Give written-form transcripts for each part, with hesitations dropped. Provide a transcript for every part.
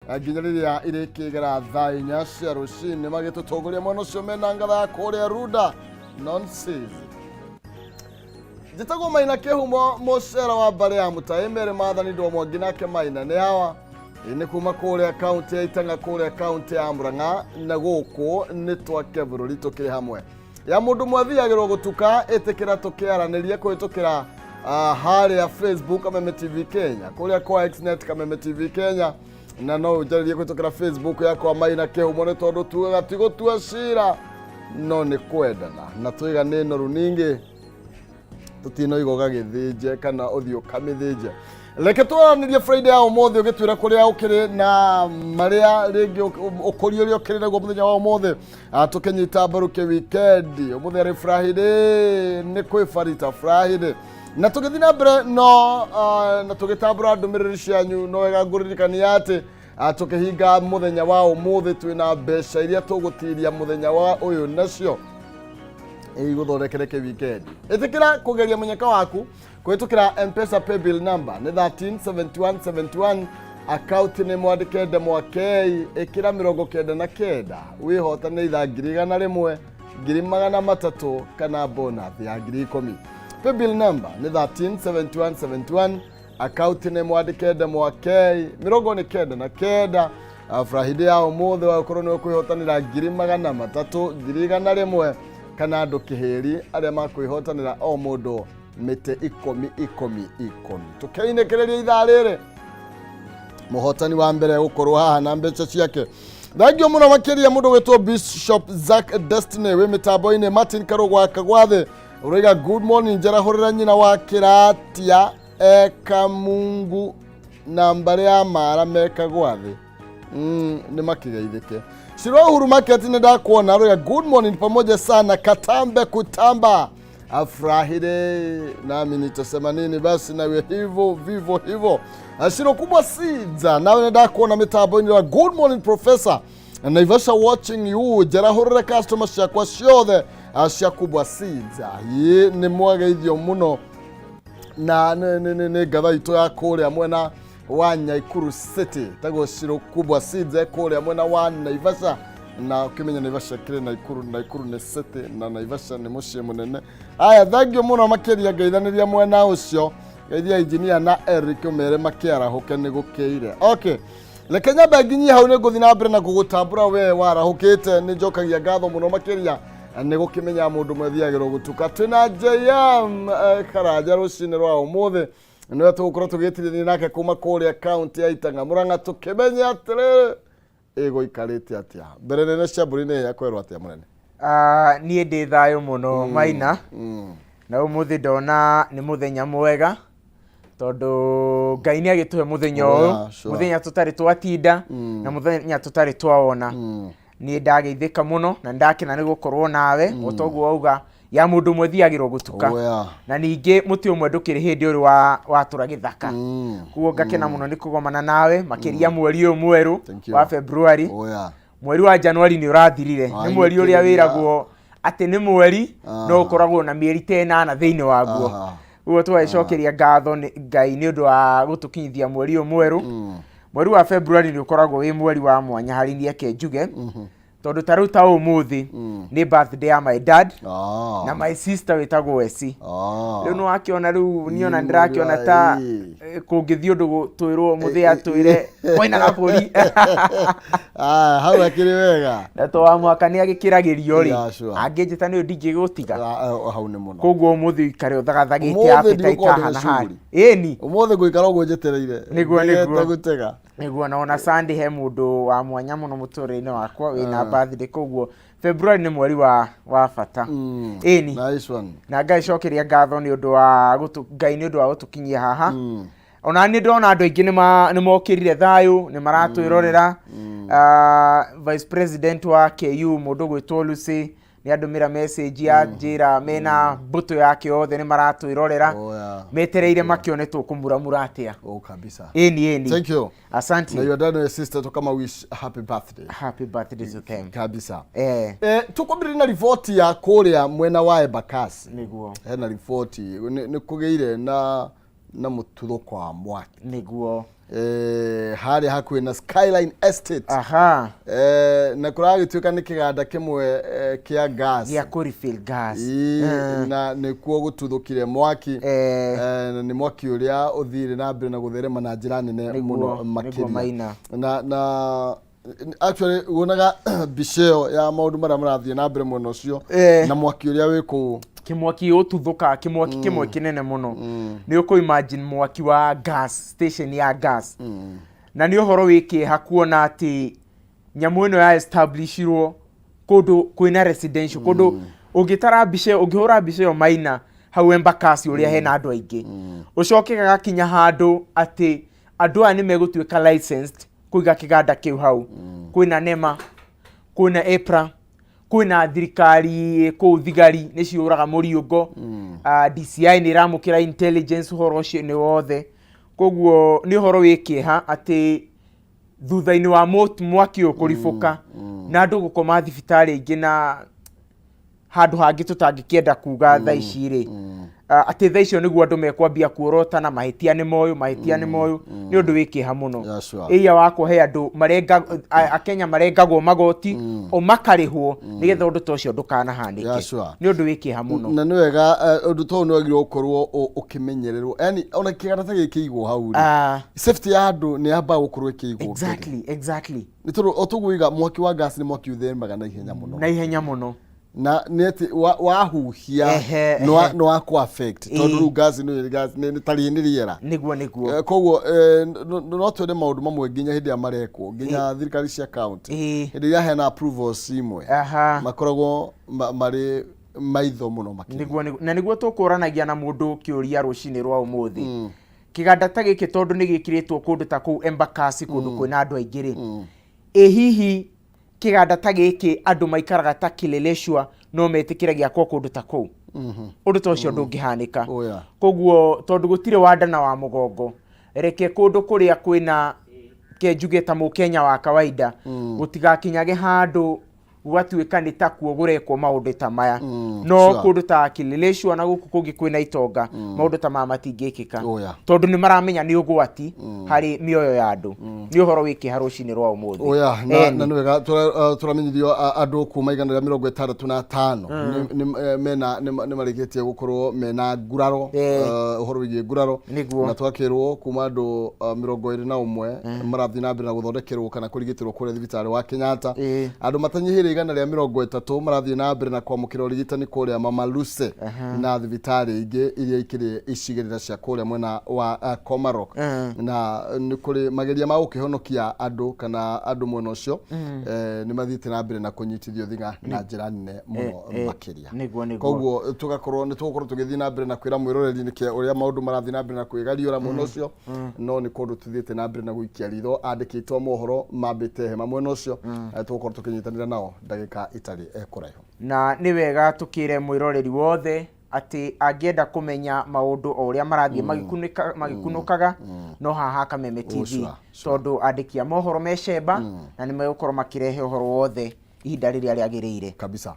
Nginya rĩrĩa irĩkĩgera thaa 4 cia rũcinĩ magĩtũtongoria mwena ũcio mena ngatha ya kũrĩa Runda nonsense. Njĩtagwo Maina Kĩhumo, mũcera wa mbarĩ ya Mũtaĩ Mary Mathani Ndwa Mwangi, nake Maina nĩ hawa. Ĩ nĩ kuma kũrĩa kaunti ya Itang'a, kũrĩa kaunti ya Murang'a, na gũkũ nĩ twake bũrũri tũkĩrĩ hamwe. Ya mũndũ mwathiagĩrwo gũtuka, ĩtĩkĩra tũkĩaranĩrie kũhĩtũkĩra harĩa Facebook Kameme TV Kenya, kũrĩa kwa Xnet Kameme TV Kenya, na no ũnjarĩrie kũhĩtũkĩra Facebook yakwa Maina Kĩhumo, nĩ tondũ tugaga ti gũtua cira no nĩ kwendana, na twiga nĩ noru ningĩ tũtinoiga ũgagĩthĩnje kana ũthiĩ ũkamĩthĩnje. Reke twaranĩrie Friday ya ũmũthĩ, ũgĩtwĩra kũrĩa ũkĩrĩ na marĩa rĩngĩ ũkũria ũrĩa ũkĩrĩ naguo mũthenya wa ũmũthĩ. Tũkĩnyita mbaru kĩ weekend ũmũthĩ arĩ Friday, nĩ kwĩbarita Friday, na tũgĩthiĩ na mbere no na tũgĩtambũra ndũmĩrĩri cianyu. No wega ngũririkania atĩ tũkĩhinga mũthenya wa ũmũthĩ twĩna mbeca iria tũgũtiria mũthenya wa ũyũ nacio igũthondekere kĩ weekend. Ĩtĩkĩra kũgeria mũnyaka waku kũhĩtũkĩra Mpesa paybill number nĩ 137171, akaunti nĩ mwandĩke ndemwa K, ĩkĩra 99, wĩhotane ithaa 100,000, 300,000 kana bonus ya 10,000. Paybill number nĩ 137171, akaunti nĩ mwandĩke ndemwa K, 99. Friday ya ũmũthĩ wagũkorwo nĩ ũkwĩhotanĩra 300,000, 100,000 kana andũ kĩhĩri arĩa makwĩhotanĩra o mũndũ mĩtĩ ikũmi ikũmi ikũmi. Tũkĩinĩkĩrĩria ithaa rĩrĩ, mũhotani wa mbere gũkorwo haha na mbeca ciake. Thengio mũno makĩria mũndũ gwĩtwo Bishop Zack Destiny wĩ mĩtambo-inĩ. Martin Karũgwa Kagwathe ũroiga good morning, njarahũrĩra nyina wa kĩratia eka Mungu na mbarĩ ya mara meka gwathĩ nĩ makĩgeithĩke. Shiro Uhuru Market nĩ ndakuona, aroiga good morning, pamoja sana, katambe kutamba afurahire, nami nitasema nini basi, nawe hivyo vivyo hivyo. Shiro kubwa sidza nawe nĩ ndakuona mĩtambo-inĩ wa good morning professor Naivasha watching you, njarahũrĩre customer ciakwa ciothe cia kubwa sidza. Ĩ nĩ mwageithio mũno na nĩ ngatha itũ ya kũrĩa mwena wa Nyaikuru City, tagwo Shiro kubwa Seeds kũrĩa mwena wa Naivasha, na ũkĩmenya Naivasha kĩrĩ Naikuru, Naikuru nĩ city na Naivasha nĩ mũciĩ mũnene. Aya, thengio mũno makĩria, ngeithanĩria mwena ũcio, ngeithia engineer na Eric, ũmere makĩarahũke nĩ gũkĩire. Okay, reke nyambe nginyie hau, nĩ ngũthiĩ na mbere na gũgũtambũra we warahũkĩte. Nĩ njokagia ngatho mũno makĩria nĩ gũkĩmenya mũndũ mwethiagĩrwo gũtuka. Twĩna JM Karanja rũcinĩ rwa ũmũthĩ, nĩwe tũgũkorwo tũgĩtirithania nake kuma kũrĩa kaunti ya Itang'a Murang'a, tũkĩmenya atĩrĩrĩ ĩgũikarĩte atĩa mbere nene cia mbũri nĩ ya kwerwo atĩa mũnene. Niĩ ndĩ thayũ mũno Maina, na ũmũthĩ ndona nĩ mũthenya mwega tondũ Ngai nĩ agĩtũhe mũthenya ũyũ, mũthenya tũtarĩ twatinda na mũthenya tũtarĩ twawona. Niĩ ndageithĩka mũno na ndakena nĩ gũkorwo nawe. O toguo wauga, ya mũndũ ũmwe thiagĩrwo gũtuka, na ningĩ mũtĩ ũmwe ndũkĩrĩ hĩndĩ ũrĩ wa watũra gĩthaka. Koguo ngakena mũno nĩ kũgomana nawe, makĩria mweri ũyũ mwerũ Thank you. wa February. Mweri wa January nĩ ũrathirire, nĩ mweri ũrĩa wĩragwo atĩ nĩ mweri no ũkoragwo na mĩeri ta 8 thĩinĩ waguo. Ũguo tũgagĩcokeria ngatho nĩ Ngai nĩ ũndũ wa gũtũkinyithia mweri ũyũ mwerũ. Mweri wa February nĩ ũkoragwo wĩ mweri wa mwanya harĩ niĩ, eke njuge, tondũ ta rĩu ta ũmũthĩ nĩ birthday ya my dad na my sister wĩtagwo Esi. Rĩu nĩ wakĩona, rĩu niĩ ona ndĩrakĩona ta kũngĩthiĩ ũndũ twĩrwo mũthĩ atwĩre kwĩna gabũri. Ah, hau akĩrĩ wega. Na to wa mwaka nĩ agĩkĩragĩrio rĩ, angĩnjĩta nĩ ũyũ ndingĩgũtiga. Ah, hau nĩ mũno. Koguo ũmũthĩ ũikare ũthagathagĩte Ũmũthĩ appetite ndigũkorwo ndĩ haha na na harĩa shughuli. ĩni. Ũmũthĩ ngũikara ũguo njetereire. Nĩguo, Ndegete nĩguo. gũtega. Nĩguo, na ona Sunday he mũndũ wa mwanya mũno mũtũrĩre-inĩ wakwa wĩna birthday. Koguo February nĩ mweri wa bata, ĩni. Nice one. Na ngagĩcokeria ngatho nĩ ũndũ wa Ngai nĩ ũndũ wa gũtũkinyia haha. Ona nĩ ndona andũ aingĩ nĩ mokĩrire thayũ, nĩ maratwĩrorera. Vice President wa KU, mũndũ gwĩtwo Lucy, nĩ andũmĩra message ya njĩra mena mbũtũ yake yothe nĩ maratwĩrorera, metereire makĩone tũkũmuramura atĩa. Oh, kabisa. Ĩni. Thank you. Asante. Na your dad and your sister tukama wish happy birthday. Happy birthday to them. Kabisa. Tukwambĩrĩria na riboti ya kũrĩa mwena wa Embakasi. Hena riboti nĩ kũgĩire na mũtuthũko wa mwaki. Harĩa hakuhĩ na Skyline Estate. Na kũragĩtuĩka nĩ kĩganda kĩmwe kĩa gas. Gĩa kũ refill gas. Ĩĩ, na nĩkuo gũtuthũkire mwaki. Na nĩ mwaki ũrĩa ũthire na mbere na gũtherema na njĩra nene mũno Nĩguo makĩria. Maina. Na actually wonaga mbica ĩyo ya maũndũ marĩa marathiĩ na mbere mwena ũcio na mwaki ũrĩa wĩ kũu. Kĩmwaki ũtuthũkaga, kĩmwaki kĩmwe kĩnene mũno. Nĩ ũkũ imagine mwaki wa gas station ya gas. Na nĩ ũhoro wĩ kĩeha kuona atĩ nyamũ ĩno ya establishirwo kũndũ kwĩna residential, kũndũ ũngĩtara mbica ĩyo, ũngĩhũra mbica ĩyo, Maina, hau Embakasi ũrĩa hena andũ aingĩ, ũcoke gagakinya handũ atĩ andũ aya nĩ megũtuĩka licensed kũiga kĩganda kĩu hau. Kwĩna NEMA, kwĩna EPRA, kwĩna thirikari kũu, thigari nĩ ciũraga mũriũngo, DCI nĩ ĩramũkĩra intelligence ũhoro ũcio nĩ wothe. Koguo nĩ ũhoro wĩ kĩeha atĩ thutha-inĩ wa mwaki ũyũ kũribũka na andũ gũkoma thibitarĩ ingĩ na handũ hangĩ tũtangĩkĩenda kuga thaa ici rĩ, atĩ thaa icio nĩguo andũ mekwambia kuorota na mahĩtia nĩ moyũ, mahĩtia nĩ moyũ. Nĩ ũndũ wĩ kĩeha mũno. Ĩia wakwa he andũ marenga, Akenya marengagwo magoti o makarĩhwo nĩgetha ũndũ ta ũcio ndũkanahanĩke. Nĩ ũndũ wĩ kĩeha mũno. Na nĩ wega, ũndũ ta ũyũ nĩ wagĩrĩirwo gũkorwo ũkĩmenyererwo, yani ona kĩganda ta gĩkĩ kĩigwo hau rĩ, safety ya andũ nĩ yambaga gũkorwo ĩkĩigwo mbere. Nĩ tondũ o tũguo mwaki wa gas nĩ mwaki ũtheremaga na ihenya mũno. Na ihenya mũno. Na nĩ atĩ wahuhia nĩ wa kũ affect, tondũ rĩu gas nĩ gas, nĩ tarĩ nĩ rĩera. Nĩguo. Koguo no twende maũndũ mamwe nginya hĩndĩ ĩrĩa marekwo, nginya thirikari cia county, hĩndĩ ĩrĩa heana approvals imwe, makoragwo marĩ maitho mũno makĩria. Nĩguo, na nĩguo tũkũranagia na mũndũ kĩũria rũcinĩ rwa ũmũthĩ. Kĩganda ta gĩkĩ, tondũ nĩ gĩkĩrĩtwo kũndũ ta kũu Embakasi, kũndũ kwĩna andũ aingĩ rĩ, ĩ hihi kĩganda ta gĩkĩ andũ maikaraga ta Kileleshwa no metĩkĩre gĩakwo kũndũ ta kũu? Ũndũ ta ũcio ndũngĩhanĩka. Koguo tondũ gũtirĩ wanda na wa mũgongo, reke kũndũ kũrĩa kwĩna ke njuge ta mũkenya wa kawaida gũtigakinyage handũ gũgatuĩka nĩ takuo gũrekwo maũndũ ta maya. No kũndũ ta Kileleshwa na gũkũ kũngĩ kwĩna itonga, maũndũ ta maya matingĩkĩka, tondũ nĩ maramenya nĩ ũgwati harĩ mĩoyo ya andũ. Nĩ ũhoro wĩ kĩeha rũcinĩ rwa ũmũthĩ. Oya, na nĩ wega tũramenyithio andũ kuma 165 mena nĩ marĩkĩtie gũkorwo mena nguraro, ũhoro wĩgiĩ nguraro. Na twakĩrwo kuma andũ 21 marathiĩ na mbere na gũthondekerwo kana kũrigitĩrwo kũrĩa thibitarĩ wa Kenyatta. Andũ matanyihĩire 130 marathiĩ na mbere na kwamũkĩra ũrigitani kũrĩa Mama Lucy na thibitarĩ ingĩ iria ikĩrĩ icigĩrĩra cia kũrĩa mwena wa Komarok. Na nĩ kũrĩ mageria ma gũkĩhonokia andũ kana andũ mwena ũcio, nĩ mathiĩte na mbere na kũnyitithio thing'a na njĩra nene mũno makĩria. Nĩguo. Koguo tũgakorwo nĩ tũgũkorwo tũgĩthiĩ na mbere na kwĩra mwĩroreri nĩkĩ ũrĩa maũndũ marathiĩ na mbere na kwĩgariũra mwena ũcio, no nĩ kũndũ tũthiĩte na mbere na gũikia ritho. Andĩkĩtwo mohoro mambĩte hema mwena ũcio, tũgũkorwo tũkĩnyitanĩra nao ndagĩka itarĩ kũraihu. Na nĩ wega tũkĩre mwĩroreri wothe atĩ angĩenda kũmenya maũndũ o ũrĩa marathiĩ magĩkunũkaga, no haha Kameme TV, tondũ andĩki a mohoro me cemba na nĩ megũkorwo makĩrehe ũhoro wothe ihinda rĩrĩa rĩagĩrĩire. Kabisa.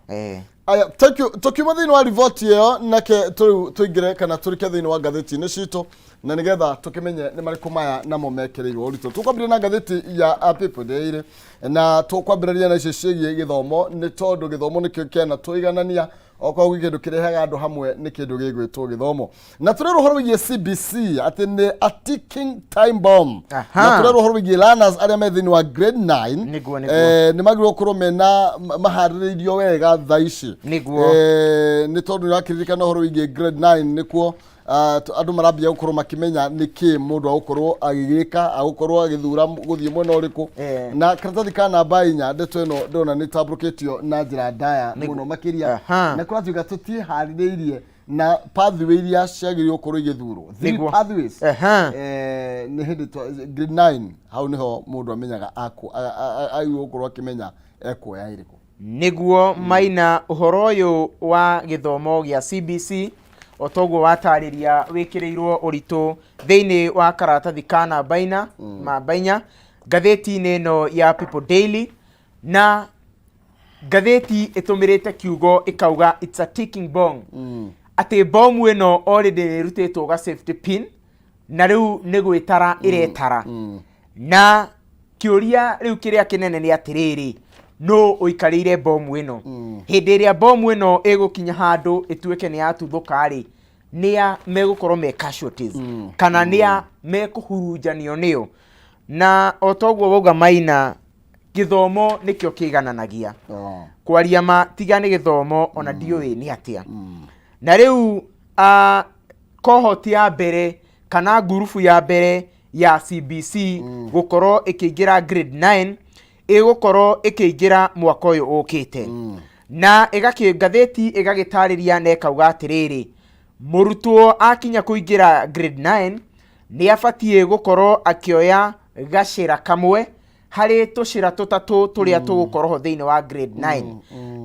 Aya, thank you. Tukiuma thĩinĩ wa riboti ĩyo, nake tũrĩu tũingĩre kana tũrike thĩinĩ wa ngathĩti-inĩ citũ na nĩgetha tũkĩmenye nĩ marĩkũ maya namo mekĩrĩirwo ũritũ. Tũkwambĩrĩria na ngathĩti ya People Daily, na tũkwambĩrĩria na icio ciĩgiĩ gĩthomo, nĩ tondũ gĩthomo nĩkĩo kĩana tũiganania. Okorwo gwĩ kĩndũ kĩrehaga andũ hamwe, nĩ kĩndũ gĩgwĩtwo gĩthomo. Na tũrerwo ũhoro wĩgiĩ CBC atĩ nĩ a ticking time bomb. Na tũrerwo ũhoro wĩgiĩ learners arĩa me thĩinĩ wa grade 9. Nĩguo. Nĩ magĩrĩirwo gũkorwo mena maharĩrĩirio wega thaa ici. Nĩ tondũ nĩ ũrakĩririkana ũhoro wĩgiĩ grade 9, nĩkuo andũ marambia gũkorwo makĩmenya nĩ kĩ mũndũ agũkorwo agĩgĩka, agũkorwo agĩthura gũthiĩ mwena ũrĩkũ. Na karatathi ka namba 4, ndeto ĩno ndĩrona nĩ tambũrũkĩtio na njĩra ndaya mũno makĩria. Na kũratuĩka tũtiĩharĩrĩirie na pathway iria ciagĩrĩirwo gũkorwo igĩthurwo, three pathways. Nĩ hĩndĩ grade 9 hau nĩho mũndũ amenyaga agĩrĩirwo gũkorwo akĩmenya ekuoya ĩrĩkũ. Nĩguo, Maina, ũhoro ũyũ wa gĩthomo gĩa CBC o toguo watarĩria wĩkĩrĩirwo ũritũ thĩinĩ wa karatathi ka namba ina namba 4 ngathĩti-inĩ ĩno ya People Daily, na ngathĩti ĩtũmĩrĩte kiugo ĩkauga it's a ticking bomb, atĩ bomu ĩno already nĩ ĩrutĩtwo ga safety pin. Na rĩu nĩ gwĩtara ĩretara. Na kĩũria rĩu kĩrĩa kĩnene nĩ atĩrĩrĩ, nũ ũikarĩire bomu ĩno? Hĩndĩ ĩrĩa bomu ĩno ĩgũkinya handũ ĩtuĩke nĩ yatuthũka rĩ, nĩa megũkorwo me casualties, kana nĩa mekũhurunjanio nĩyo? Na o toguo wauga Maina, gĩthomo nĩkĩo kĩigananagia. Kwaria ma, tiga nĩ gĩthomo ona ndiũĩ nĩ atĩa. Na rĩu cohort ya mbere kana ngurubu ya mbere ya CBC gũkorwo ĩkĩingĩra grade 9 ĩgũkorwo ĩkĩingĩra mwaka ũyũ ũkĩte. Na ĩgakĩ ngathĩti ĩgagĩtarĩria na ĩkauga atĩrĩrĩ, mũrutwo akinya kũingĩra grade 9 nĩ abatiĩ gũkorwo akĩoya gacĩra kamwe harĩ tũcĩra tũtatũ tũrĩa tũgũkorwo ho thĩinĩ wa grade 9.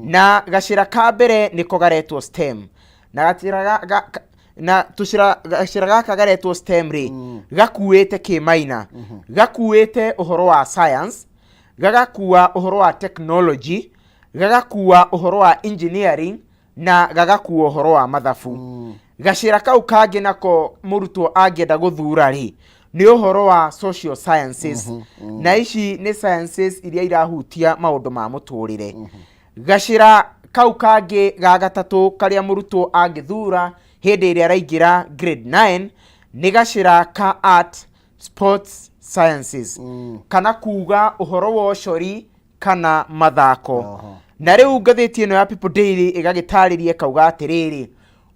Na gacĩra ka mbere nĩko garetwo STEM, na gacĩra ga, ga, ka- na tũcĩra gacĩra gaka garetwo STEM rĩ, gakuĩte kĩmaina, gakuĩte ũhoro wa science, gagakua ũhoro wa technology, gagakua ũhoro wa engineering na gagakua ũhoro wa mathabu. Gacĩra kau kangĩ nako mũrutwo angĩenda gũthura rĩ, nĩ ũhoro wa social sciences, na ici nĩ sciences iria irahutia maũndũ ma mũtũrĩre. Gacĩra kau kangĩ ga gatatũ karĩa mũrutwo angĩthura hĩndĩ ĩrĩa araingĩra grade 9 nĩ gacĩra ka art, sports sciences, kana kuga ũhoro wa ũcori kana mathako. Na rĩu ngathĩti ĩno ya People Daily ĩgagĩtarĩria ĩkauga atĩrĩrĩ,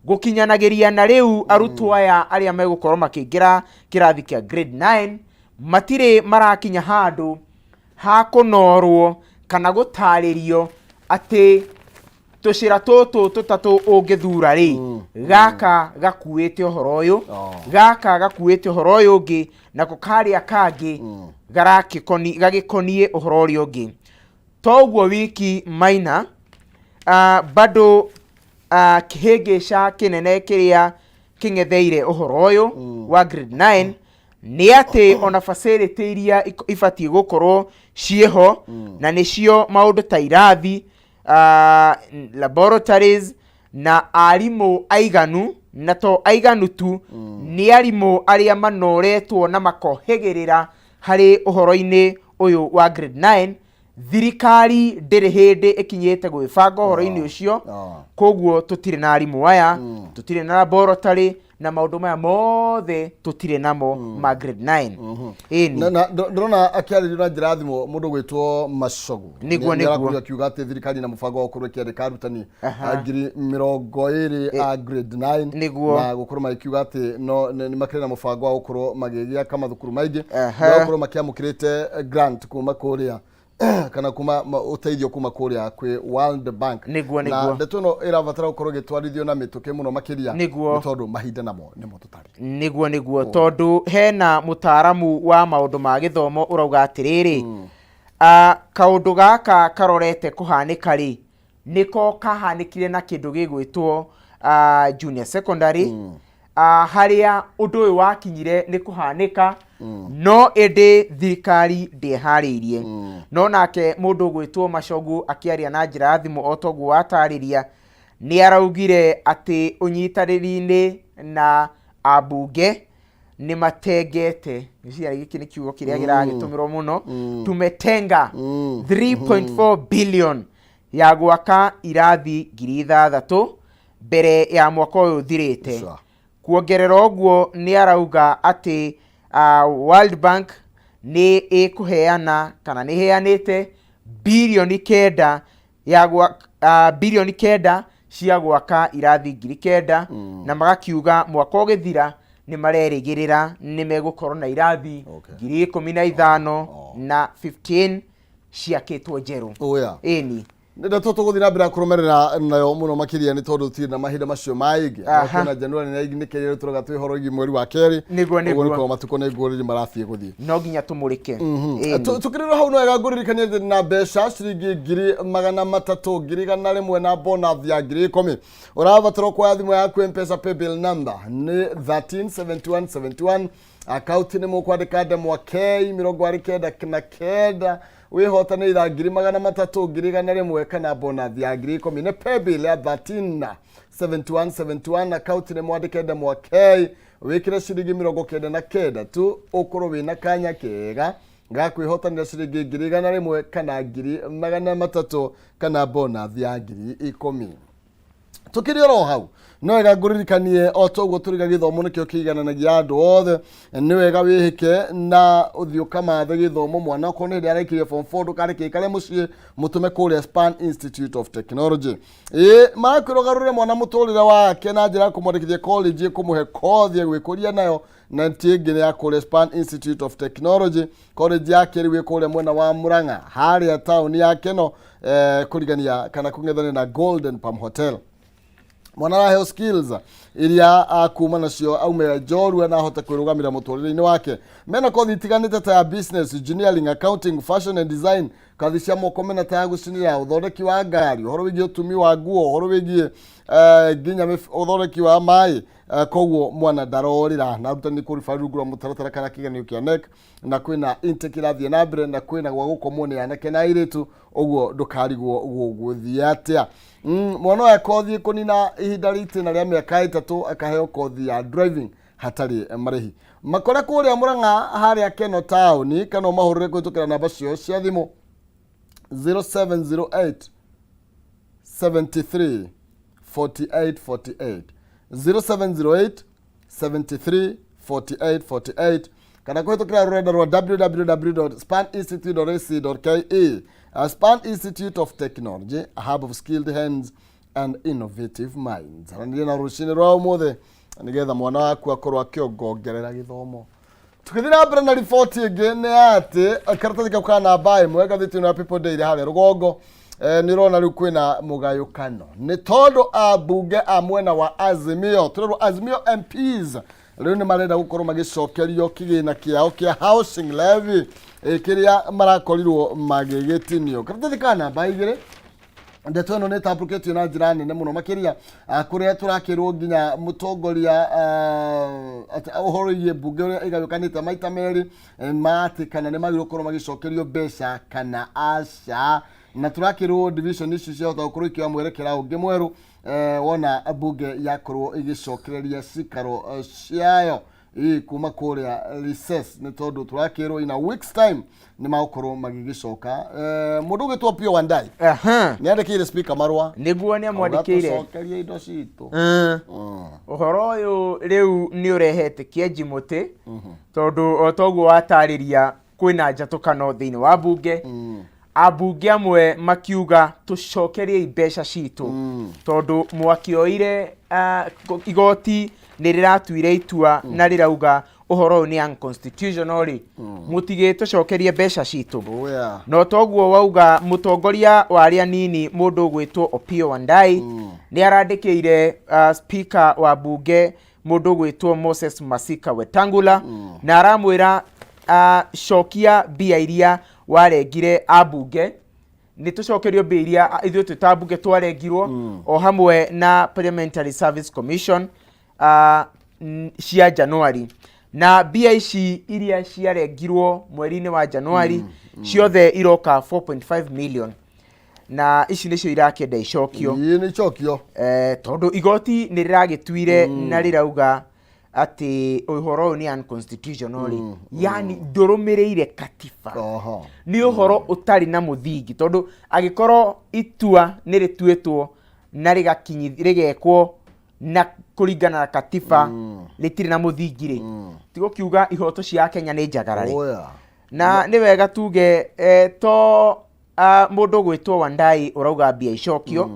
gũkinyanagĩria na rĩu arutwo aya arĩa megũkorwo makĩingĩra kĩrathi kĩa grade 9 matirĩ marakinya handũ ha kũnorwo kana gũtarĩrio atĩ tũcĩra tũtũ tũtatũ ũngĩthura rĩ, gaka gakuĩte ũhoro ũyũ, gaka gakuĩte ũhoro ũyũ ũngĩ, nako karĩa kangĩ garakĩkoni gagĩkoniĩ ũhoro ũrĩa ũngĩ. To ũguo wiki Maina, bado kĩhĩngĩca kĩnene kĩrĩa kĩng'etheire ũhoro ũyũ wa grade 9 nĩ atĩ ona facility iria ibatiĩ gũkorwo ciĩho, na nĩcio maũndũ ta irathi, laboratories na arimũ aiganu, na to aiganu tu, nĩ arimũ arĩa manoretwo na makohĩgĩrĩra harĩ ũhoro-inĩ ũyũ wa grade 9. Thirikari ndĩrĩ hĩndĩ ĩkinyĩte gwĩbanga ũhoro-inĩ ũcio. Koguo tũtirĩ na arimũ aya, tũtirĩ na laboratory, na maũndũ maya mothe tũtirĩ namo ma grade 9. Ĩni. Na ndĩrona akĩarĩrio na njĩra ya thimũ mũndũ gwĩtwo Macogu. Nĩguo, Nĩ nĩguo. arakorirwo akiuga atĩ thirikari na mũbango wa gũkorwo ĩkĩandĩka arutani 20,000 a grade 9 na gũkorwo magĩkiuga atĩ no nĩ makĩrĩ na mũbango wa gũkorwo magĩgĩaka mathukuru maingĩ na gũkorwo makĩamũkĩrĩte grant kuma kũrĩa kana kuma ũteithio kuma kũrĩa kwĩ World Bank. Na ndeto ĩno ĩrabatara gũkorwo ĩgĩtwarithio na mĩtũkĩ mũno makĩria, nĩ tondũ mahinda namo nĩmo tũtarĩ. Nĩguo, tondũ hena mũtaaramu wa maũndũ ma gĩthomo ũrauga atĩrĩrĩ, kaũndũ gaka karorete kũhanĩka rĩ, nĩko kahanĩkire na kĩndũ gĩgwĩtwo junior secondary, harĩa ũndũ ũyũ wakinyire nĩ kũhanĩka, no ĩndĩ thirikari ndĩharĩirie. No nake mũndũ ũgwĩtwo Macogu akĩaria na njĩra ya thimũ, o toguo watarĩria, nĩ araugire atĩ ũnyitanĩri-inĩ na ambunge nĩ matengete, ngwĩciria gĩkĩ nĩ kiugo kĩrĩa kĩragĩtũmĩrwo mũno, tumetenga 3.4 billion ya gwaka irathi 6,000 mbere ya mwaka ũyũ ũthirĩte. Kuongerera ũguo, nĩ arauga atĩ World Bank nĩ ĩkũheana kana nĩ ĩheanĩte 9 birioni ya gwa, 9 birioni cia gwaka irathi 9,000, na magakiuga mwaka ũgĩthira nĩ marerĩgĩrĩra nĩ megũkorwo na irathi 15,000 na 15 ciakĩtwo njerũ. Oya. Ĩni. Nĩ ndeto tũgũthiĩ na mbere na kũrũmĩrĩra nayo mũno makĩria, nĩ tondũ tirĩ na mahinda macio maingĩ. Na January na nĩ kĩrĩa tũroga twĩ horo igi mweri wa kerĩ. Nĩguo. Ũguo nĩ matukũ nĩ ngũrĩri marathiĩ gũthiĩ. No nginya tũmũrĩke. Ĩni. Tukĩrĩra hau no wega ngũririkanie atĩ na mbeca ciringi 300,000, 100,000 na bonus ya 10,000. Ũrabatara kuoya thimũ yaku, Mpesa paybill number nĩ 137171, akaunti nĩ mũkwandĩka ndemwa K 99. Wĩhotane itha 300,000, 100,000 kana bonus ya 10,000. Nĩ paybill ya 13 71 71, akaunti nĩ mwandĩke ndemwa K, wĩkĩre ciringi 99 tu, ũkorwo wĩna kanya kega ga kwĩhotanĩra ciringi 100,000 kana 300,000 kana bonus ya 10,000. Tukĩrĩ oro hau, no wega ngũririkanie o toguo tũriga gĩthomo nĩkĩo kĩigananagia andũ othe. Nĩ wega wĩhĩke na ũthiĩ ũkamathe gĩthomo. Mwana okorwo nĩ hĩndĩ araikirie form 4, ndũkareke ikare mũciĩ, mũtũme kũrĩa Span Institute of Technology. Ĩ marakwĩra ũgarũre mwana mũtũrĩre wake na njĩra ya kũmwandĩkithia college ĩkũmũhe kothi ĩgwĩkũria nayo, na ti ĩngĩ nĩ ya kũrĩa Span Institute of Technology. College ya kerĩ wĩ kũrĩa mwena wa Murang'a, harĩa taũni ya Keno, kũrigania kana kũng'ethanĩra na Golden Palm Hotel. Mwana araheo skills iria akuma nacio aume njorua na ahote kwĩrũgamĩra mũtũrĩre-inĩ wake. Mena kothi itiganĩte ta ya business, engineering, accounting, fashion and design, kathi cia moko mena ta ya gũcinĩra, ũthondeki wa ngari, ũhoro wĩgiĩ ũtumi wa nguo, ũhoro wĩgiĩ nginya ũthondeki wa maĩ. Koguo mwana ndarorĩra, na arutani kũriba rungu rwa mũtaratara kana kĩgeranio kĩa KNEC, na kwĩna intake ĩrathiĩ na mbere, na kwĩna gwa gũkomwo nĩ anake na airĩtu, ũguo ndũkarigwo gũgũthiĩ atĩa. Mwana ũyũ kothi kũnina ihinda rĩitĩna rĩa mĩaka 3, akaheo kothi ya driving hatarĩ marĩhi. Makore kũrĩa Mũrang'a, harĩa Keno taũni, kana ũmahũrĩre kũhĩtũkĩra namba ciao cia thimũ 0708 73 48 48, 0708 73 48 48, kana kũhĩtũkĩra rũrenda rwa www.spaninstitute.ac.ke. Span Institute of Technology, a hub of skilled hands and innovative minds. Aranĩria na rũcinĩ rwa ũmũthĩ nĩgetha mwana waku akorwo akĩongongerera gĩthomo. Tũgĩthiĩ na mbere na riboti ĩngĩ, nĩ atĩ karatathi kau ka namba 1 ngathĩti-inĩ ya People Daily harĩa rũgongo, nĩ ũrona rĩu kwĩna mũgayũkano nĩ tondũ ambunge a mwena wa Azimio, tũrerwo Azimio MPs rĩu nĩ marenda gũkorwo magĩcokerio kĩgĩna kĩao kĩa housing levy, kĩrĩa marakorirwo magĩgĩtinio. Karatathi ka namba 2, ndeto ĩno nĩ ĩtambũrũkĩtio na njĩra nene mũno makĩria, kũrĩa tũrakĩrwo nginya mũtongoria, atĩ ũhoro wĩgiĩ mbunge ũrĩa ĩgayũkanĩte maita merĩ, ma atĩ kana nĩ magĩrĩirwo gũkorwo magĩcokerio mbeca kana aca, na tũrakĩrwo division ici ciahota gũkorwo ikĩoya mwerekera ũngĩ mwerũ, wona mbunge yakorwo ĩgĩcokereria cikaro ciayo ĩ kuma kũrĩa recess, nĩ tondũ tũrakĩrwo in a week's time nĩ magũkorwo magĩgĩcoka. Mũndũ ũgĩtwo Opiyo Wandayi nĩ andĩkĩire speaker marũa. Nĩguo, nĩ amwandĩkĩire. Tũcokerie indo citũ. Ũhoro ũyũ rĩu nĩ ũrehete kĩenji mũtĩ, tondũ o toguo watarĩria, kwĩna njatũkano thĩinĩ wa mbunge, ambunge amwe makiuga tũcokeriei mbeca citũ, tondũ mwakĩoire igoti nĩ rĩratuire itua na rĩrauga ũhoro ũyũ nĩ unconstitutional rĩ, mũtigĩtũcokerie mbeca citũ. No toguo wauga, mũtongoria wa arĩa nini, mũndũ ũgwĩtwo Opiyo Wandayi, nĩ arandĩkĩire speaker wa bunge, mũndũ ũgwĩtwo Moses Masika Wetangula, na aramwĩra cokia mbia iria warengire ambunge, nĩ tũcokerio mbia iria ithuĩ twĩ ta mbunge twarengirwo o hamwe na Parliamentary Service Commission cia Januari, na mbia ici iria ciarengirwo mweri-inĩ wa Januari ciothe iroka 4.5 million, na ici nĩcio irakĩenda icokio. Ĩĩ, nĩ icokio. Tondũ igoti nĩ rĩragĩtuire na rĩrauga atĩ ũhoro ũyũ nĩ unconstitutional rĩ, yani ndũrũmĩrĩire katiba. Nĩ ũhoro ũtarĩ na mũthingi, tondũ angĩkorwo itua nĩ rĩtuĩtwo na rĩgekwo na kũringana na katiba rĩtirĩ na mũthingi rĩ, tigũkiuga ihoto cia Kenya nĩ njagarare. Na nĩ wega tuge to mũndũ ũgwĩtwo Wandayi ũrauga mbia icokio,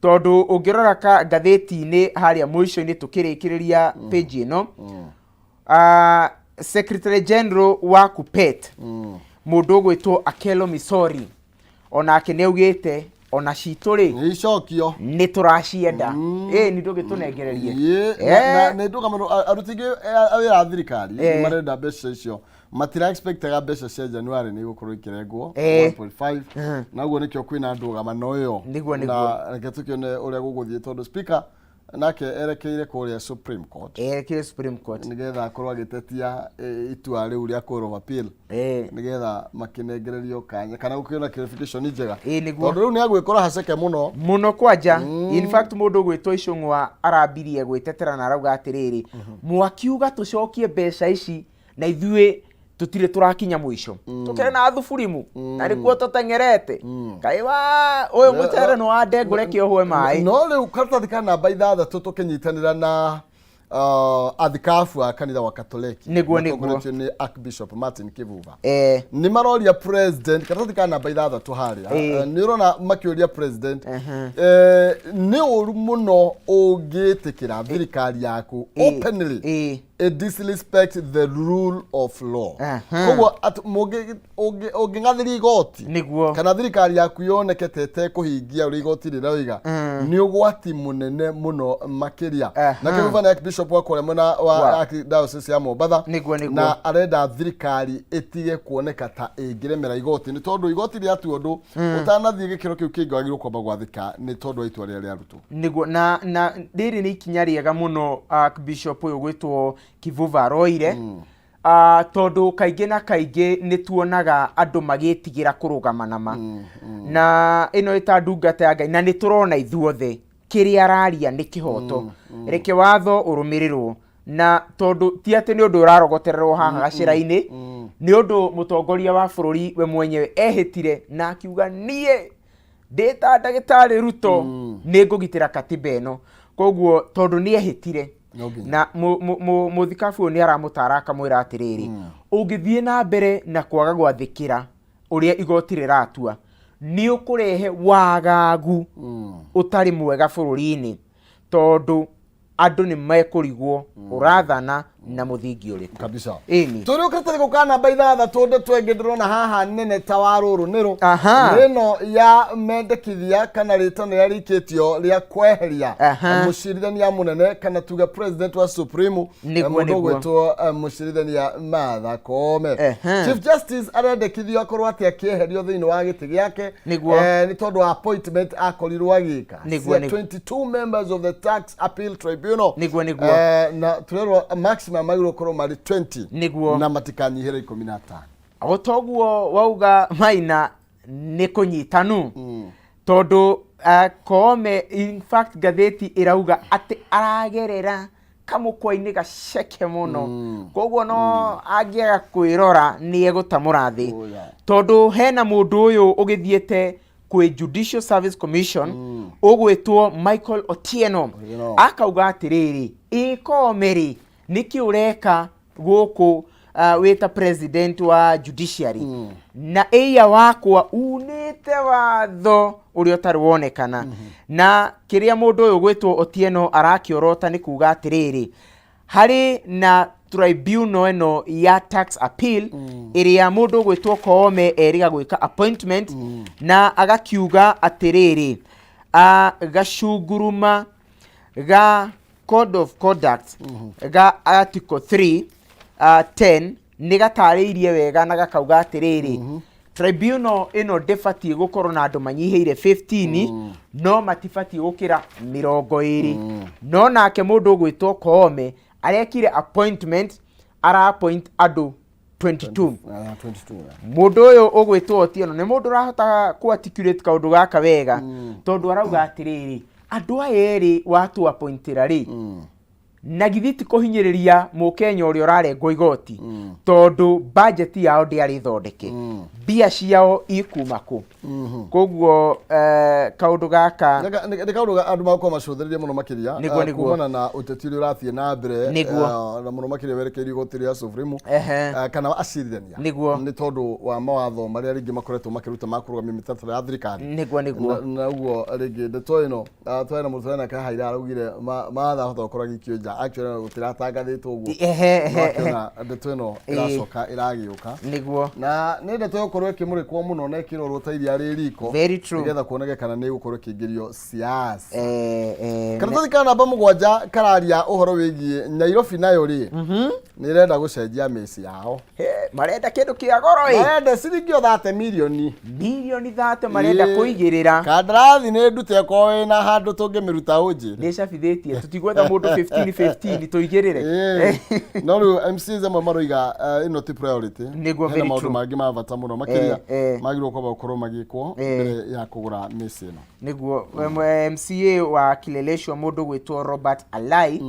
tondũ ũngĩrora ka ngathĩti-inĩ harĩa mũico-inĩ tũkĩrĩkĩrĩria page ĩno, Secretary General wa KUPPET, mũndũ ũgwĩtwo Akelo Misori, onake nĩ augĩte ona citũ rĩ Nĩ icokio. nĩ tũracienda. Ĩ nĩ ndũgĩtũnengererie. Ĩĩ, na nĩ ndũgamano aruti aingĩ a wĩra a thirikari nĩ marenda mbeca icio, matira expectaga mbeca cia January nĩ igũkorwo ikĩrengwo 1.5, na ũguo nĩkĩo kwĩna ndũgamano ĩyo. Nĩguo. Na reke tũkĩone ũrĩa gũgũthiĩ, tondũ speaker Nake erekeire kũrĩa Supreme Court. Erekeire Supreme Court. Nĩgetha akorwo agĩtetia itua rĩu rĩa Court of Appeal. Nĩgetha makĩnengererio kanya kana gũkĩona clarification njega. Ĩĩ, nĩguo. Tondũ rĩu nĩ agwĩkora haceke mũno. Mũno kwanja. In fact, mũndũ ũgwĩtwo Icũng'wa arambirie gwĩtetera na arauga atĩrĩrĩ, mwakiuga tũcokie mbeca ici na ithuĩ tũtirĩ tũrakinya mũico, tũkĩrĩ na thuburimu na nĩkuo tũteng'erete. Kaĩ wa ũyũ mũcere nĩ wa ndengũ, reke ũhũe maĩ. No rĩu karatathi ka namba 6 tũkĩnyitanĩra na athikabu a kanitha wa Katoleki Nĩguo. matongoretio nĩ Archbishop Martin Kivuva, nĩ maroria president, karatathi ka namba 6 harĩa, nĩ ũrona makĩũria president, nĩ ũru mũno ũngĩtĩkĩra thirikari yaku openly it disrespect the rule of law. Koguo ũngĩng'athĩria igoti kana thirikari yaku yoneke ta ĩtekũhingia ũrĩa igoti rĩroiga, nĩ ũgwati mũnene mũno makĩria. Na Kĩvuva nĩ Archbishop wa kũrĩa mwena wa Archdiocese ya Mombatha. Nĩguo. Na arenda thirikari ĩtige kuoneka ta ĩngĩremera igoti, nĩ tondũ igoti rĩatua ũndũ, ũtanathiĩ gĩkĩro kĩu kĩngĩ wagĩrĩirwo kwamba gwathĩka nĩ tondũ wa itua rĩrĩa rĩarutwo. Nĩguo, na rĩrĩ nĩ ikinya rĩega mũno Archbishop ũyũ gwĩtwo Kivuva aroire, tondũ kaingĩ na kaingĩ nĩ tuonaga andũ magĩtigĩra kũrũgama na ma na ĩno ĩta ndungata ya Ngai, na nĩ tũrona ithuothe kĩrĩa araria nĩ kĩhoto. Reke watho ũrũmĩrĩrwo, na tondũ ti atĩ nĩ ũndũ ũrarogotererwo haha gacĩra-inĩ, nĩ ũndũ mũtongoria wa bũrũri we mwenyewe ehĩtire na akiuga, "Niĩ ndĩ ta ndagĩtarĩ Ruto nĩ ngũgitĩra katiba ĩno." Koguo tondũ nĩ ehĩtire, No nginya. Na mũthikabu ũyũ nĩ aramũtara akamwĩra atĩrĩrĩ, ũngĩthiĩ na mbere na kwaga gwathĩkĩra ũrĩa igoti rĩratua, nĩ ũkũrehe wagagu ũtarĩ mwega bũrũri-inĩ, tondũ andũ nĩ mekũrigwo ũrathana na mũthingi ũrĩkũ. Kabisa. Ĩni. Tũrĩ ũkĩte gũka namba 6, ndeto ĩngĩ ndĩrona haha nene ta wa rũrũ nĩrũ nĩno ya mendekithia kana rĩtana rĩrĩa rĩikĩtio rĩa kweheria mũcirithania mũnene, kana tuge president wa Supreme, mũndũ ũgwĩtwo mũcirithania Martha Koome. Chief Justice arendekithio akorwo atĩ akĩeherio thĩinĩ wa gĩtĩ gĩake, nĩ tondũ wa appointment akorirwo agĩka cia 22 members of the Tax Appeal Tribunal. Nĩguo. Na tũrerwo maximum magĩrĩirwo gũkorwo marĩ 20 na matikanyihĩre 15. O toguo wauga, Maina, nĩ kũnyitanu, tondũ Koome, in fact ngathĩti ĩrauga atĩ aragerera kamũkwa-inĩ gaceke mũno, koguo no angĩaga kwĩrora nĩ egũtamũra thĩ. Tondũ hena mũndũ ũyũ ũgĩthiĩte kwĩ Judicial Service Commission ũgwĩtwo Michael Otieno. Otieno. Akauga atĩrĩrĩ, ĩ Koome rĩ, nĩkĩ ũreka gũkũ wĩta president wa judiciary, na ĩia wakwa unĩte watho ũrĩa ũtarĩ wonekana? Na kĩrĩa mũndũ ũyũ gwĩtwo Otieno arakĩorota nĩ kuga atĩrĩrĩ, harĩ na tribunal ĩno ya tax appeal ĩrĩa mũndũ ũgwĩtwo Koome erĩga gwĩka appointment, na agakiuga atĩrĩrĩ, gacunguruma ga code of conduct ga article 3 10 nĩ gatarĩirie wega na gakauga atĩrĩrĩ, tribunal ĩno ndĩbatiĩ gũkorwo na andũ manyihĩire 15, no matibatiĩ gũkĩra 20. No nake mũndũ ũgwĩtwo Koome arekire appointment, ara appoint andũ 22. Ah, 22, yeah. Mũndũ ũyũ ũgwĩtwo Otieno nĩ mũndũ ũrahota kũ articulate kaũndũ gaka wega, tondũ arauga atĩrĩrĩ, andũ aya erĩ watu appointĩra rĩ, na githĩ ti kũhinyĩrĩria mũkenya ũrĩa ũrarengwo igoti, tondũ budget yao ndĩarĩ thondeke, mbia ciao ikuma kũ? Koguo kaũndũ gaka Nĩ kaũndũ andũ magũkorwo macũthĩrĩrie mũno makĩria, kumana na ũteti ũrĩa ũrathiĩ na mbere, na mũno makĩria werekeirio igoti rĩa Supreme, kana acirithania, nĩ tondũ wa mawatho marĩa rĩngĩ makoretwo makĩruta ma kũrũgamia mĩtaratara ya thirikari. Nĩguo. Na ũguo rĩngĩ ndeto ĩno, twarĩ na mũndũ nake haha ira araugire Martha ahota gũkorwo agĩikio nja, actually gũtiratangathĩtwo ũguo. No akĩona ndeto ĩno ĩracoka ĩragĩũka, na nĩ ndeto ĩgũkorwo ĩkĩmũrĩkwo mũno na ĩkĩrorwo ta iria rĩ riko, Very true. nĩgetha kuoneke kana nĩ ĩgũkorwo ĩkĩingĩrio siasa. Karatathi ka namba 7 kararia ũhoro wĩgiĩ Nairobi, nayo rĩ nĩ ĩrenda gũcenjia mĩciĩ yao. Marenda kĩndũ kĩa goro ĩ. Marenda ciringi o 30 mirioni. Mirioni 30 marenda kũigĩrĩra. Kandarathi nĩ ndute okorwo wĩna handũ tũngĩmĩruta ũnjĩre. Nĩ cabithĩtie tũtigwetha mũndũ 15 15 tũigĩrĩre. Ĩĩ. No rĩu MCAs amwe maroiga ĩno ti priority. Nĩguo, Hena very maũndũ true. mangĩ ma bata mũno makĩria Eh, eh. magĩrĩirwo kwamba gũkorwo magĩkwo mbere ya kũgũra mĩciĩ ĩno. Nĩguo MCA wa Kileleshwa mũndũ gwĩtwo Robert Alai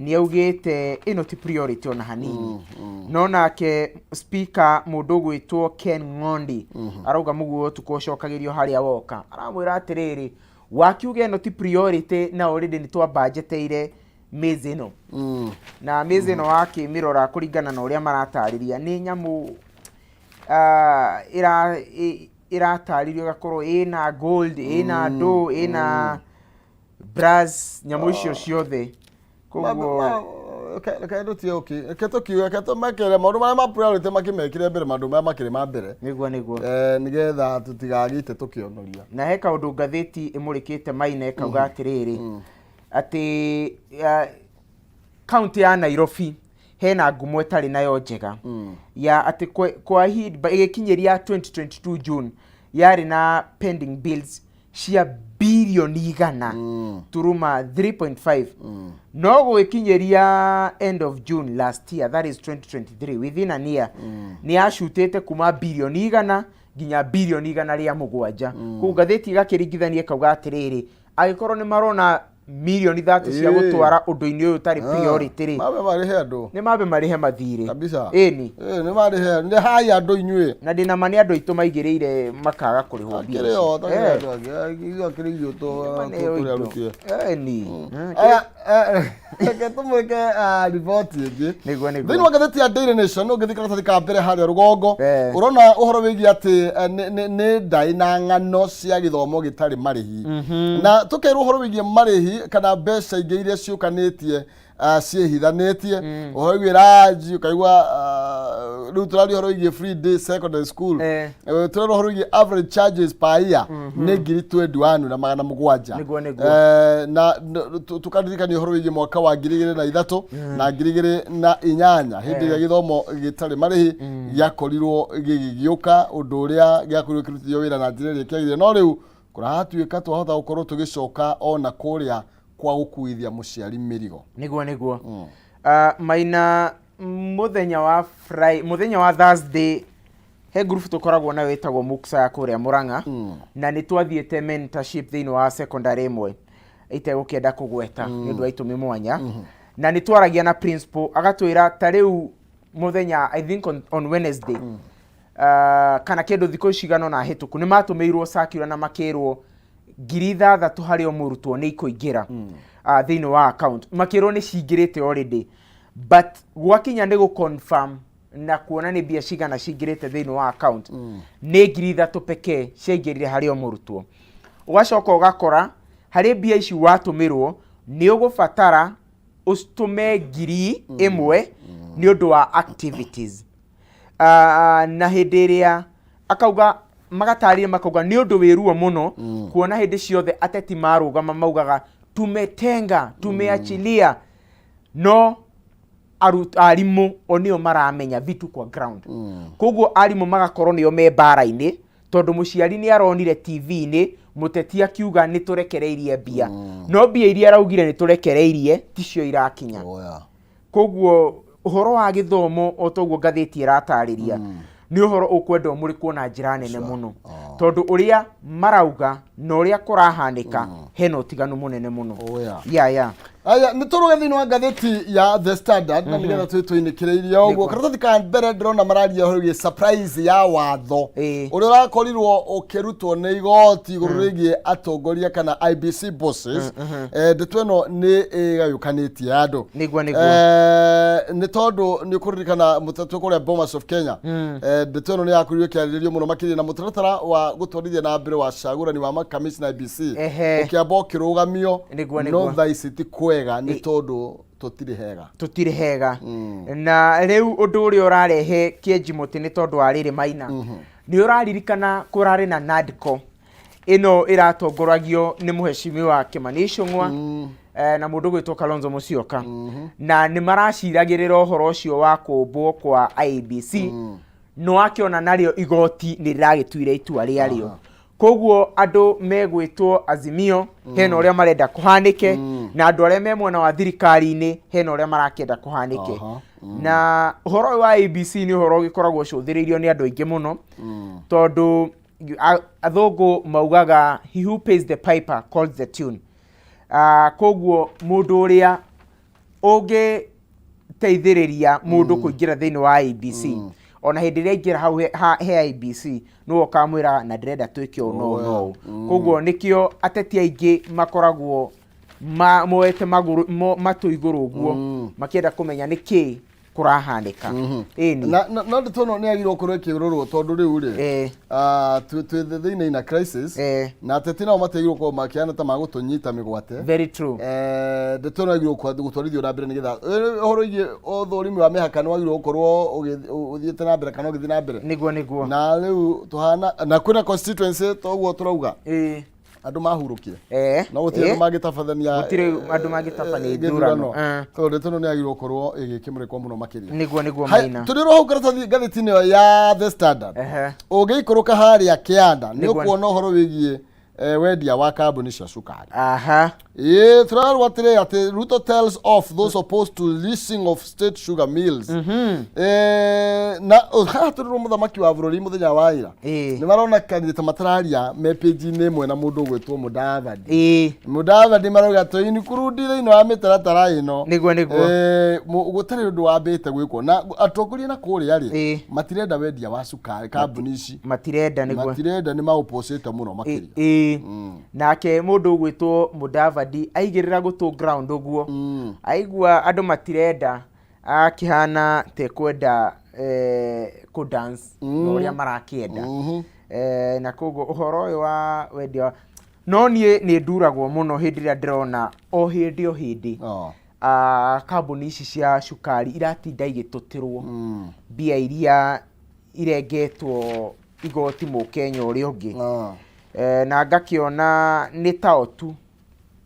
nĩ augĩte ĩno ti priority ona hanini. No nake speaker mũndũ gwĩtwo Ken Ng'ondi arauga mũguo ũtukũ ũcokagĩrio harĩa woka. Aramwĩra atĩrĩrĩ, wakiuga ĩno ti priority na already nĩ twambanjeteire maize ĩno. Na maize ĩno wakĩmĩrora kũringana na ũrĩa maratarĩria nĩ nyamũ ĩratarĩrio ĩgakorwo ĩna gold, ĩna ndũ, ĩna brass, nyamũ icio ciothe. Koguo Reke ndũtie ũkĩ, reke tũkiuge, reke tũmekĩre maũndũ marĩa ma priority makĩmekĩre mbere maũndũ marĩa makĩrĩ ma mbere. Nĩguo. Nĩgetha tũtigagĩte tũkĩonoria. Na he kaũndũ ngathĩti ĩmũrĩkĩte Maina ĩkauga atĩrĩrĩ, atĩ kaunti ya Nairobi hena ngumo ĩtarĩ nayo njega ya atĩ kwa ihinda ĩgĩkinyĩria 2022 June yarĩ na pending bills cia birioni 100 turuma 3.5, no gũgĩkinyĩria end of June last year, that is 2023, within a year nĩ yacutĩte kuma birioni 100 nginya birioni 107. Koguo ngathĩti ĩgakĩringithania ĩkauga atĩrĩrĩ, angĩkorwo nĩ marona mirioni 30 cia gũtwara ũndũ-inĩ ũyũ ũtarĩ priority rĩ, Mambe marĩhe andũ. Nĩ mambe marĩhe mathirĩ. Kabisa. Ĩni. Ĩĩ, nĩ marĩhe, nĩ hai andũ inyuĩ. Na ndĩna ma nĩ andũ aitũ maigĩrĩire makaga kũrĩhwo mbia Akĩrĩ ici. o takĩrĩ andũ angĩ, ithuĩ akĩrĩ ithuĩ Maneo tũrĩa indo. rutire. Ĩni. Aya, reke tũmwĩke riboti ĩngĩ. Nĩguo. Thĩinĩ wa ngathĩti ya Daily Nation, ũngĩthiĩ karatathi ka mbere harĩa rũgongo, ũrona ũhoro wĩgiĩ atĩ nĩ ndaĩ na ng'ano cia gĩthomo gĩtarĩ marĩhi, na tũkerwo ũhoro wĩgiĩ marĩhi kana mbeca ingĩ iria ciũkanĩtie ciĩhithanĩtie, ũhoro wĩgiĩ ranji, ũkaigua rĩu tũraria ũhoro wĩgiĩ free day secondary school. Tũrerwo ũhoro wĩgiĩ average charges per year nĩ 21,700. Nĩguo. Na tũkaririkania ũhoro wĩgiĩ mwaka wa 2003 na 2008, hĩndĩ ĩrĩa gĩthomo gĩtarĩ marĩhi gĩakorirwo gĩgĩũka, ũndũ ũrĩa gĩakorirwo kĩrutithio wĩra na njĩra ĩrĩa kĩagĩrĩire, no rĩu kũrahatuĩka twahota gũkorwo tũgĩcoka ona kũrĩa kwa gũkuithia mũciari mĩrigo. Nĩguo. Maina, mũthenya wa Friday, mũthenya wa Thursday, he group tũkoragwo nayo ĩtagwo Muksa ya kũrĩa Murang'a, na nĩ twathiĩte mentorship thĩinĩ wa secondary ĩmwe itegũkĩenda kũgweta nĩ ũndũ wa itũmi mwanya, na nĩ twaragia na principal agatwĩra ta rĩu mũthenya, I think on Wednesday kana kĩndũ thikũ cigana ũna hĩtũku, nĩ matũmĩirwo circular na makĩrwo 6,000 harĩ o mũrutwo nĩ ikũingĩra thĩinĩ wa account. Makĩrwo nĩ cingĩrĩte already, but gwakinya nĩ gũ confirm na kuona nĩ mbia cigana cingĩrĩte thĩinĩ wa account, nĩ 3,000 pekee ciaingĩrire harĩ o mũrutwo. Ũgacoka ũgakora harĩ mbia ici watũmĩrwo nĩ ũgũbatara ũtũme 1,000 nĩ ũndũ wa activities. Na hĩndĩ ĩrĩa akauga magatarĩria makauga nĩ ũndũ wĩ ruo mũno kuona hĩndĩ ciothe ateti marũgama maugaga tumetenga, tumeachilia, no arimũ o nĩo maramenya vitu kwa ground. Koguo arimũ magakorwo nĩo me mbara-inĩ, tondũ mũciari nĩ aronire TV-inĩ mũteti akiuga nĩ tũrekereirie mbia, no mbia iria araugire nĩ tũrekereirie ticio irakinya. Koguo ũhoro wa gĩthomo, o toguo ngathĩti ĩratarĩria, nĩ ũhoro ũkwenda ũmũrĩkwo na njĩra nene mũno, tondũ ũrĩa marauga na ũrĩa kũrahanĩka hena ũtiganu mũnene mũno. Ya. Aya, nĩ tũrũge thĩinĩ wa ngathĩti ya The Standard na nĩgetha twĩ tũinĩkĩrĩirie ũguo. Karatathi ka mbere ndĩrona mararia ũhoro wĩgiĩ surprise ya watho ũrĩa ũrakorirwo ũkĩrutwo nĩ igoti igũrũ rĩgiĩ atongoria kana IEBC bosses. Ndeto ĩno nĩ ĩgayũkanĩtie andũ. Nĩguo. Nĩ tondũ nĩ ũkũririkana mũteti kũrĩa Bomas of Kenya, ndeto ĩno nĩ yakorirwo ĩkĩarĩrĩrio mũno makĩria na mũtaratara wa gũtwarithia na mbere wa cagũrani wa makamishna IEBC ũkĩamba ũkĩrũgamio. No thaa ici ti kwega nĩ tondũ tũtirĩ hega. Tũtirĩ hega, na rĩu ũndũ ũrĩa ũrarehe kĩenji mũtĩ nĩ tondũ wa rĩrĩ, Maina, nĩ ũraririkana kũrarĩ na NADCO ĩno ĩratongoragio nĩ mũhecimiwa Kĩmani Ichung'wa. Na mũndũ gwĩtwo Kalonzo Musyoka na nĩ maraciragĩrĩra ũhoro ũcio wa kũmbwo kwa IEBC. No akĩona narĩo igoti nĩ rĩragĩtuire itua rĩarĩo, koguo andũ megwĩtwo Azimio hena ũrĩa marenda kũhanĩke, na andũ arĩa me mwena wa thirikari-inĩ hena ũrĩa marakĩenda kũhanĩke. Na ũhoro ũyũ wa IEBC nĩ ũhoro ũgĩkoragwo ũcũthĩrĩirio nĩ andũ aingĩ mũno, tondũ athũngũ maugaga, "He who pays the piper calls the tune." Koguo mũndũ ũrĩa ũngĩteithĩrĩria mũndũ kũingĩra thĩinĩ wa IEBC, ona hĩndĩ ĩrĩa aingĩra hau he IEBC, nĩwe ũkamwĩra na ndĩrenda twĩke ũũ na ũũ na ũũ. Koguo nĩkĩo ateti aingĩ makoragwo moete magũrũ matũ igũrũ ũguo, makĩenda kũmenya nĩkĩ kũrahanĩka. Ĩni. Na ndeto ĩno nĩ yagĩrĩirwo gũkorwo ĩkĩrorwo, tondũ rĩu rĩ, twĩ thĩinĩ ina crisis, na ateti nao matiagĩrĩirwo gũkorwo makĩhana ta magũtũnyita mĩgwate. Very true. Ndeto ĩno yagĩrĩirwo gũtwarithio na mbere, nĩgetha ũhoro wĩgiĩ ũthũrimi wa mĩhaka nĩ wagĩrĩirwo gũkorwo ũthiĩte na mbere kana ũgĩthiĩ na mbere. Nĩguo. Na rĩu tũhana na kwĩna constituency toguo tũrauga andũ mahurũkire, no gũtirĩ andũ mangĩtabathania. Gũtirĩ andũ mangĩtabania ithurano. Tondũ ndeto ĩno nĩ yagĩrĩirwo gũkorwo ĩgĩkĩmũrĩkwo mũno makĩria. Nĩguo. Maina. Tũrĩ ro hau karatathi ngathĩti-inĩ ĩyo ya The Standard, ũngĩikũrũka harĩa kĩanda nĩ ũkuona ũhoro wĩgiĩ wendia wa kambuni cia cukari. Ĩĩ, tũrarwo atĩrĩ atĩ Ruto tells off those opposed to leasing of state sugar mills. Na haha tũrĩrwo mũthamaki wa bũrũri mũthenya wa ira nĩ maronekanire ta matararia me page-inĩ ĩmwe na mũndũ ũgwĩtwo Mudavadi. Mudavadi marauga tũinikurundi thĩinĩ wa mĩtaratara ĩno. Nĩguo. Gũtarĩ ũndũ wambĩte gwĩkwo na atongoria na kũrĩa rĩ, matirenda wendia wa cukari kambuni ici. Matirenda, nĩguo. Matirenda, nĩ maũpocĩte mũno makĩria. Nake mũndũ ũgwĩtwo Mudavadi aigĩrĩra gũtũ ground ũguo, aigua andũ matirenda, akĩhana tekwenda kũ dance na ũrĩa marakĩenda. Na koguo ũhoro ũyũ wa wendia no niĩ nĩ nduragwo mũno hĩndĩ ĩrĩa ndĩrona o hĩndĩ o hĩndĩ kambuni ici cia cukari iratinda igĩtũtĩrwo mbia iria irengetwo igoti mũkenya ũrĩa ũngĩ. Na ngakĩona nĩ tao tu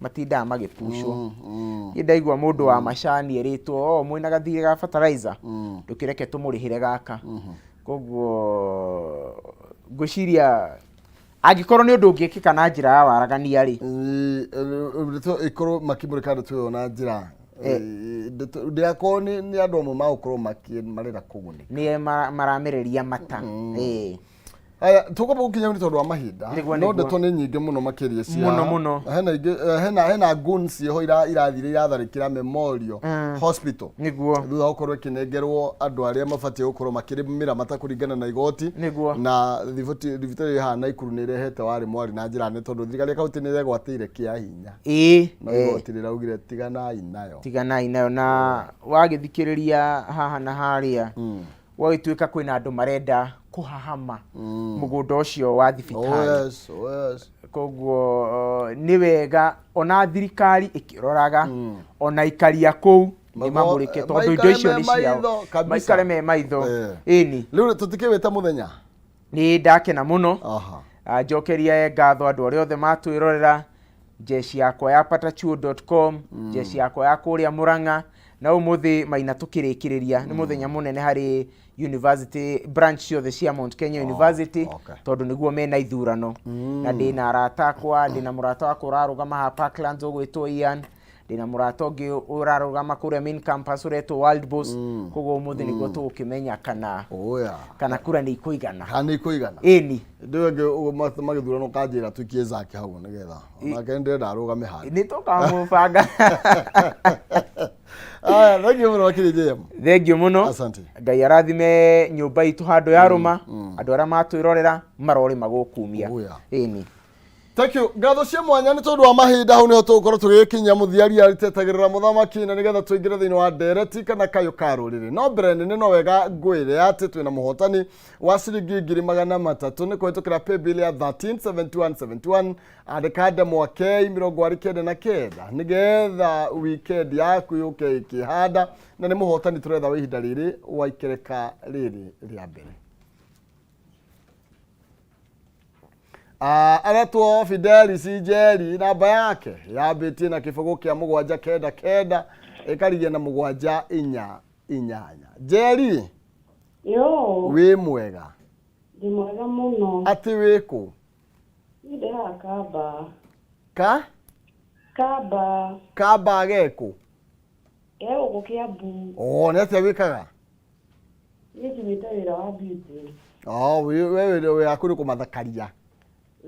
matindaga magĩpucwo. Niĩ ndaigua mũndũ wa macani erĩtwo, "O mwĩna gathirĩ ga fertilizer, ndũkĩreke tũmũrĩhĩre gaka." Koguo ngwĩciria angĩkorwo nĩ ũndũ ũngĩkĩka na njĩra ya waragania rĩ, Ndeto ĩkorwo makĩmũrĩka ndeto ĩyo na njĩra ndĩgakorwo nĩ andũ amwe magũkorwo marenda kũgunĩka. Nĩ maramereria mata. Aya, tũkwamba gũkinya nĩ tondũ wa mahinda. Nĩguo. No ndeto nĩ nyingĩ mũno makĩria cia Mũno, mũno. Hena ingĩ, hena goons ciĩho irathire iratharĩkĩra Memorial Hospital thutha wa gũkorwo ĩkĩnengerwo andũ arĩa mabatiĩ gũkorwo makĩrĩmĩra mata kũringana na igoti. Na thibitarĩ ĩhaha Naikuru nĩ ĩrehete warĩ mwarĩ na njĩra nene, tondũ thirikari ya kaunti nĩ ĩregwatĩire kĩa hinya, no igoti rĩraugire tiganai nayo. Tiganai nayo. Na wagĩthikĩrĩria haha na harĩa, gwagĩtuĩka kwĩna andũ marenda kũhahama mũgũnda ũcio wa thibitarĩ. Oh yes, oh yes. Koguo nĩ wega ona thirikari ĩkĩroraga, ona aikari a kũu nĩ mamũrĩke, tondũ indo maikare icio me nĩ ciao. maitho kabisa. Maikare me maitho. Ĩni. Rĩu tũtikĩwĩte mũthenya. Nĩ ndakena mũno. Njokerie ngatho andũ arĩa othe matwĩrorera, jeshi yakwa ya patachuo.com, jeshi yakwa ya kũrĩa Mũrang'a. Na ũmũthĩ, Maina, tũkĩrĩkĩrĩria, nĩ mũthenya mũnene harĩ university branch ciothe cia Mount Kenya University, tondũ nĩguo mena ithurano. Na ndĩna arata akwa, ndĩna mũrata wakwa ũrarũgama haha Parklands ũgwĩtwo Ian, ndĩna mũrata ũngĩ ũrarũgama kũrĩa main campus ũretwo World Boss. Koguo ũmũthĩ nĩguo tũgũkĩmenya kana kana kura nĩ ikũigana. Kana nĩ ikũigana. Ĩni. Ndĩwe ũngĩ magĩthurano kanjĩra tũikie zake hau nĩgetha onake nĩ ndĩrenda arũgame handũ. Nĩ tũkamũbanga. Aya, thank you mũno makĩria, JM. Thengiũ mũno. Asante. Ngai arathime nyũmba itũ handũ ya rũma. Andũ arĩa matwĩrorera marorĩma gũkumia. Ĩni. Thank you. Ngatho cia mwanya nĩ tondũ wa mahinda, hau nĩho tũgũkorwo tũgĩkinyia mũthiaria rĩtetagĩrĩra mũthamaki, na nĩgetha tũingĩre thĩinĩ wa ndereti kana kayũ ka rũrĩrĩ. No mbere nene, no wega ngwĩre atĩ twĩna mũhotani wa ciringi 300,000 nĩ kũhĩtũkĩra paybill ya 137171. Andĩka ndemwa K 99 nĩgetha weekend yaku yũke ĩkĩhanda, na nĩ mũhotani tũretha wa ihinda rĩrĩ wa ikereka rĩrĩ rĩa mbere. Aretwo Fidelis Njeri, namba yake yambĩtie na kĩbũgũ kĩa 799 ĩkarigia na 788. Njeri. Yo. Wĩ mwega? Ndĩ mwega mũno. Atĩ wĩ kũ? Niĩ ndĩ haha Kamba. Ka? Kamba. Kamba gekũ? Ge gũkũ Kĩambu. Oh, nĩ atĩa wĩkaga? Niĩ njiguĩte wĩra wa beauty. Oh, we wĩra waku nĩ kũmathakaria.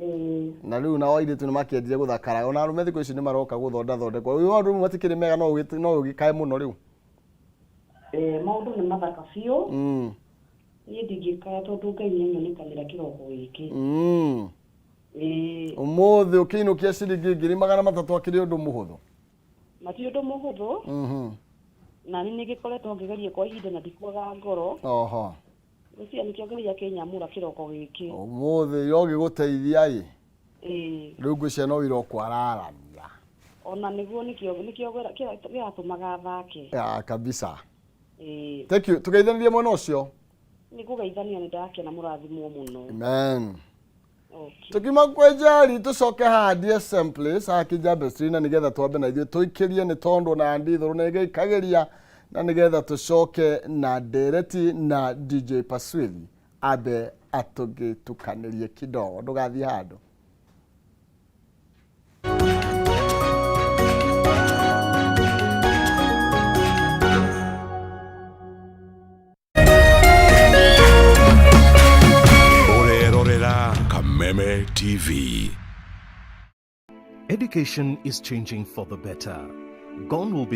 Ĩĩ. Na rĩu nao airĩtu nĩ makĩendire gũthakara, ona arũme thikũ ici nĩ maroka gũthondathondekwo. Rĩu maũndũ matikĩrĩ mega, no ũgĩkae mũno rĩu. Ĩĩ, maũndũ nĩ mathaka biũ. Niĩ ndingĩkaya tondũ Ngai nĩ anyonekanĩra kĩroko gĩkĩ. Ĩĩ. Ũmũthĩ ũkĩinũkia ciringi 300,000 akĩrĩ ũndũ mũhũthũ? Mati ũndũ mũhũthũ. Na niĩ nĩngĩkoretwo ngĩgeria kwa ihinda na ndikuaga ngoro. Oho. Ngwĩciria nĩkĩo Ngai akĩnyamũra kĩroko gĩkĩ. Ũmũthĩ ira ũgĩgũteithia ĩ. Ĩĩ. Rĩu ngwĩciria no wĩra ũkwararamia. Ona nĩguo nĩkĩo kĩratũmaga thake. Ya kabisa. Ĩĩ. Thank you. Tũgeithanirie mwena ũcio. Nĩ kũgeithania, nĩ ndakena, mũrathimwo mũno. Amen. Okay. Tukiuma kwĩ Njeri tũcoke haha DSM Place haha Kijabe Street, na nĩgetha twambe na ithuĩ tũikĩrie, nĩ tondũ na ndithũrũ nĩ ĩgĩikagĩria, na nĩgetha tũcoke na ndereti na DJ Paswili ambe atũgĩtukanĩrie kidogo. Ndũgathiĩ handũ. Ũrerorera Kameme TV. Education is changing for the better. Gone will be